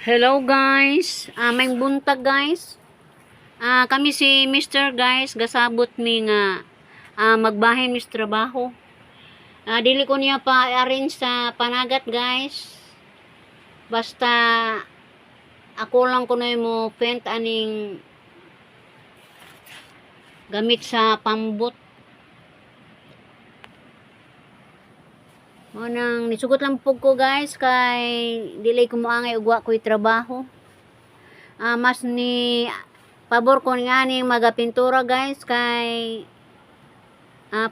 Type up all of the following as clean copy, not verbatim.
Hello guys, may buntag guys. Kami si Mr. guys, gasabot mi nga magbahin mis trabaho. Dili ko niya pa arrange sa panagat guys. Basta ako lang kunoy mo paint aning gamit sa pambot. Mo nang nisugot lang pug ko guys kay dili ko moangay og wa ko'y trabaho. Mas ni pabor ko nga ni magapintura guys kay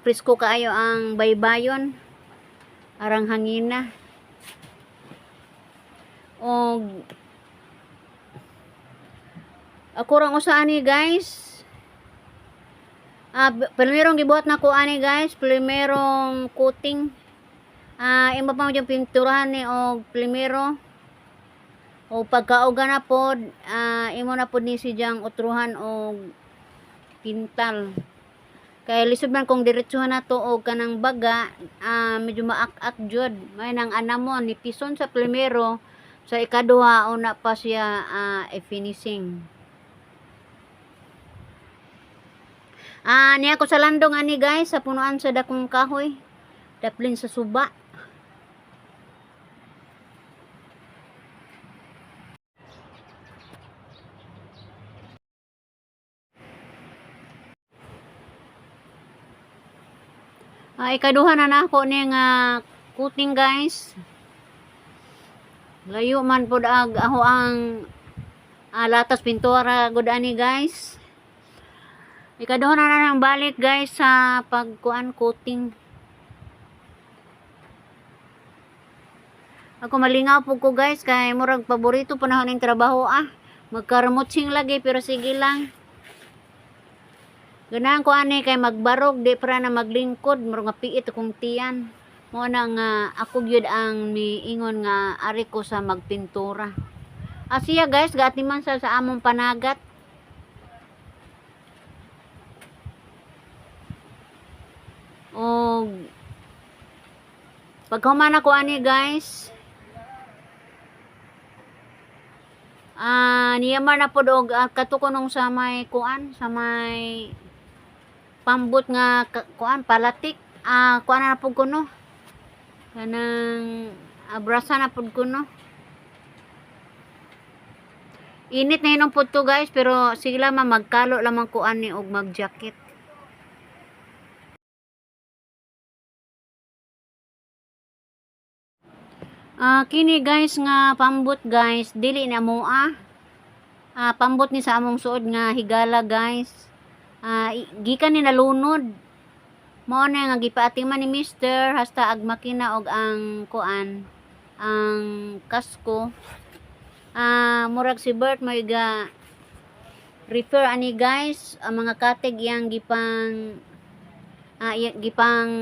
presko kaayo ang baybayon, arang hangina. Og ako rang usa ani guys. Primerong gibuhat na ko ani guys, primerong coating. Imo pa mo yung pinturahan ni og primero. O pagkauga na pod, imo na pod ni sidyang utruhan og pintal. Kay lisod man kung diretsuhan na to og kanang baga, medyo maak-ak jud. May nang anamon ni pison sa primero, sa ikaduha una pa siya i-finishing. Niya ko sa landong ani guys, sa punuan sa dakong kahoy. Daplin sa suba. Ikaduha na nako ni nga coating guys. Layo man pod ag ako ang latas pintura gud ani guys. Ikaduha na na ang balik guys sa pagkuan coating. Ako malingaw po ko guys kay murag paborito panahon ning trabaho ah. Magkaramutsing lagi pero sige lang. Ganahan ko ani kay magbarog di pra na maglingkod murag mapiit akong tiyan. Mo na nga ako gyud ang miingon nga ari ko sa magpintura. Siya guys gaatiman sa among panagat. Og paghuman ako ani guys, niyamar na pod og katukonong sa may kuan, sa may pambot nga kuan palatik, kuan na pud kuno, kanang abrasa na pud kuno. Init na hinom pud to guys, pero sige lang ma, magkalo lamang kuan ni og mag-jacket. Kini guys nga pambot guys, dili na mo ah. Pambot ni sa among suod nga higala guys. Gikan ni nalunod. Mao na nga gipaatiman ni Mister hasta ag makina og ang kuan, ang kasko. Murag si Bert may ga refer ani guys ang mga katig iyang gipang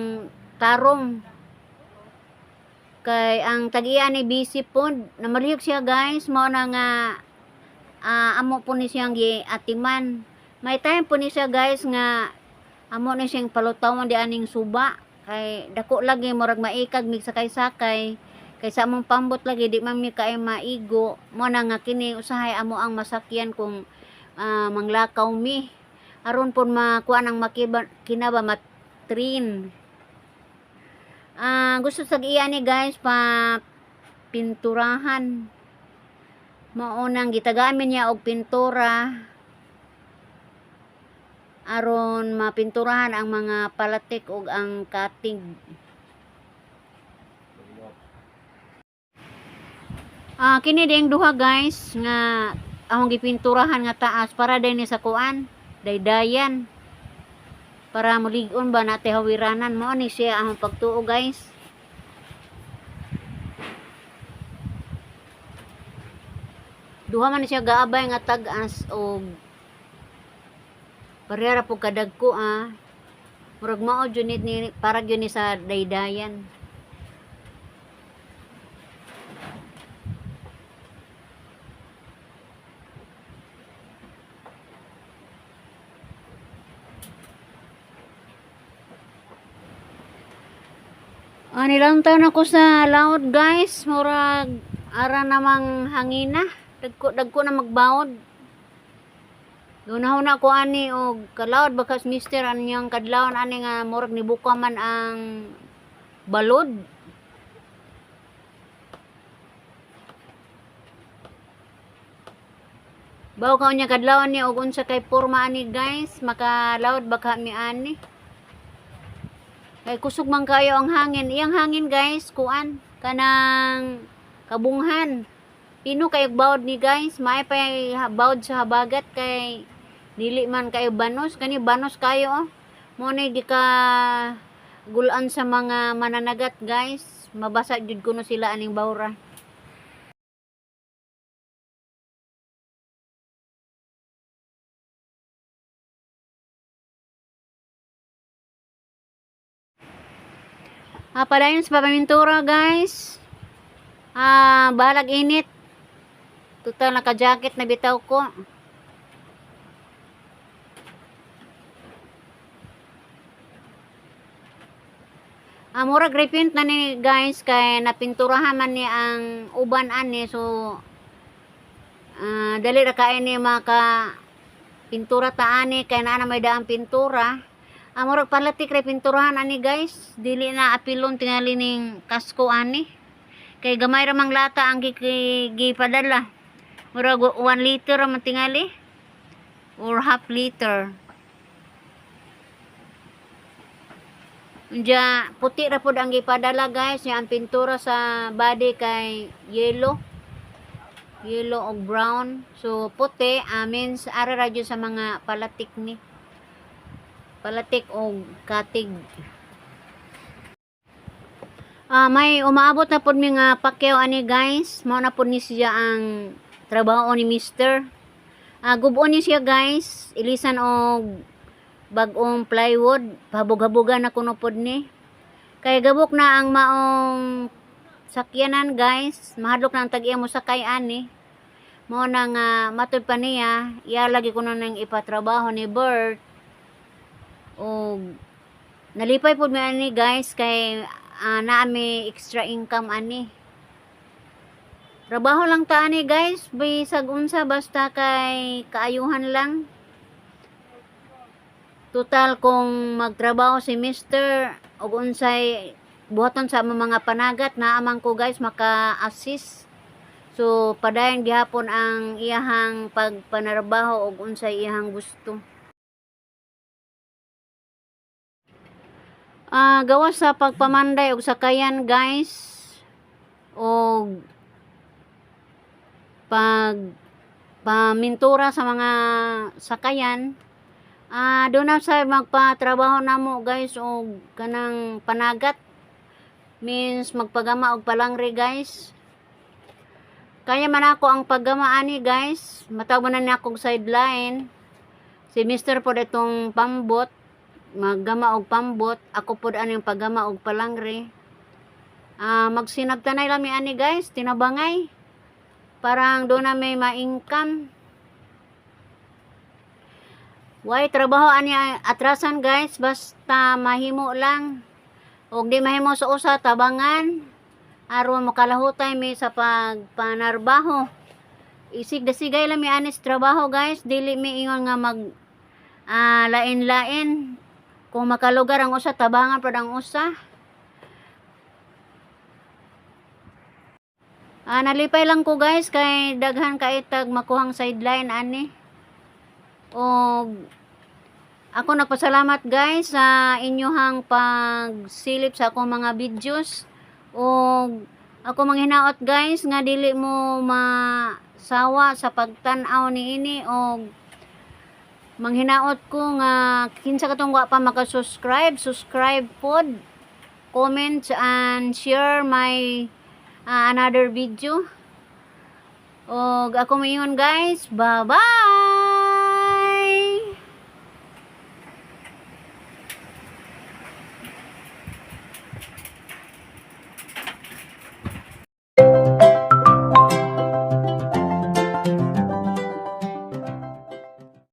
tarong. Kay ang tag-iya ni busy pod, namalihok siya guys, mao na nga amo po ni siyang giatiman. May time po ni siya guys nga amo ni siyang palutawan di aning suba kay dako lagi murag maikag mig sakay-sakay kay sa among pambot lagi di man mi kay maigo. Mo na nga kini usahay amo ang masakyan kung manglakaw mi aron pud makuha ang makiba, kinaba matrin. Gusto sa iya ni guys pa pinturahan. Mao nang gitagamin niya og pintura aron mapinturahan ang mga palatik ug ang katig. Kini ding duha guys nga among gipinturahan nga taas para din ni sa kuan, daydayan. Para mulig-on ba nate hawiranan, mao ni siya ang pagtuo guys. Duha man siya gaabay nga tag-as og parehara pug kadagko ah. Murag mao jud ni para gyud ni sa daydayan. Nilantaw na ko sa laot guys, murag Ara namang hangina, dagko dagko na magbawod. Dunahuna ko ani og kalawod bakas mister anyang kadlawon ani nga murag nibuka man ang balod. Baw ka unya kadlawon ni og unsa kay porma ani, guys, makalawod baka mi ani. Kay kusog man kayo ang hangin. Iyang hangin, guys, kuan kanang kabunghan. Pino kayo bawod ni, guys, maay pa bawod sa habagat kay dili man kayo banos, kani banos kayo oh. Mo ni gika gulan sa mga mananagat, guys. Mabasa jud kuno sila aning bawra. Padayon sa papamintura, guys. Bahalag init. Total naka-jacket na bitaw ko. Murag repaint na ni, guys, kay napinturahan man ni ang uban ani, so dali ra kay ni maka pintura ta ani kay naa na may daang pintura. Murag palatik ra pinturahan ani, guys. Dili na apilon tingali ning kasko ani. Kay gamay ra mang lata ang gipadala. Murag 1 liter ra man tingali or half liter. Unya, puti ra pod ang gipadala, guys, nya ang pintura sa body kay yellow. Yellow og brown. So puti means ara ra jud sa mga palatik ni. Palatik og katig. May umaabot na pod mi nga pakyaw ani, guys. Mao na pod ni siya ang trabaho ni Mister. Gub-on ni siya, guys. Ilisan og bag-ong plywood, habog-habogan na kuno pod ni. Kay gabok na ang maong sakyanan, guys, mahadlok na ang tag-iya mo sakay ani. Mao na nga matud pa niya, iya lagi kuno nang ipatrabaho ni Bert. Og nalipay pod mi ani, guys, kay naa mi extra income ani. Trabaho lang ta ani, guys, bisag unsa basta kay kaayuhan lang. Total kung magtrabaho si Mister og unsay buhaton sa among mga panagat, naa man ko, guys, maka-assist. So padayon gihapon ang iyahang pagpanarbaho og unsay iyahang gusto. Gawas sa pagpamanday og sakayan, guys, og pag pamintura sa mga sakayan, doon na sa magpatrabaho namo, guys, og kanang panagat, means magpagama og palangre, guys. Kaya man ako ang paggama ani, guys, matawag man na akong sideline. Si Mister pod itong pambot, maggama og pambot, ako pod aning paggama og palangre. Magsinagtanay lang mi ani, guys, tinabangay. Parang doon na may ma-income. Way trabaho ani atrasan, guys, basta mahimo lang. Og di mahimo sa usa, tabangan aron makalahutay mi sa pagpanarbaho. Isig dasigay lang mi ani sa trabaho, guys, dili mi ingon nga mag lain-lain. Kung makalugar ang usa, tabangan pud ang usa. Nalipay lang ko, guys, kay daghan kay tag makuhang sideline ani. Og ako nagpasalamat, guys, sa inyohang pagsilip sa akong mga videos. Og ako manghinaot, guys, nga dili mo masawa sa pagtan-aw niini, og manghinaot ko nga kinsa katong wa pa maka-subscribe, subscribe pod, comment and share my another video. Og ako moingon, guys, bye-bye.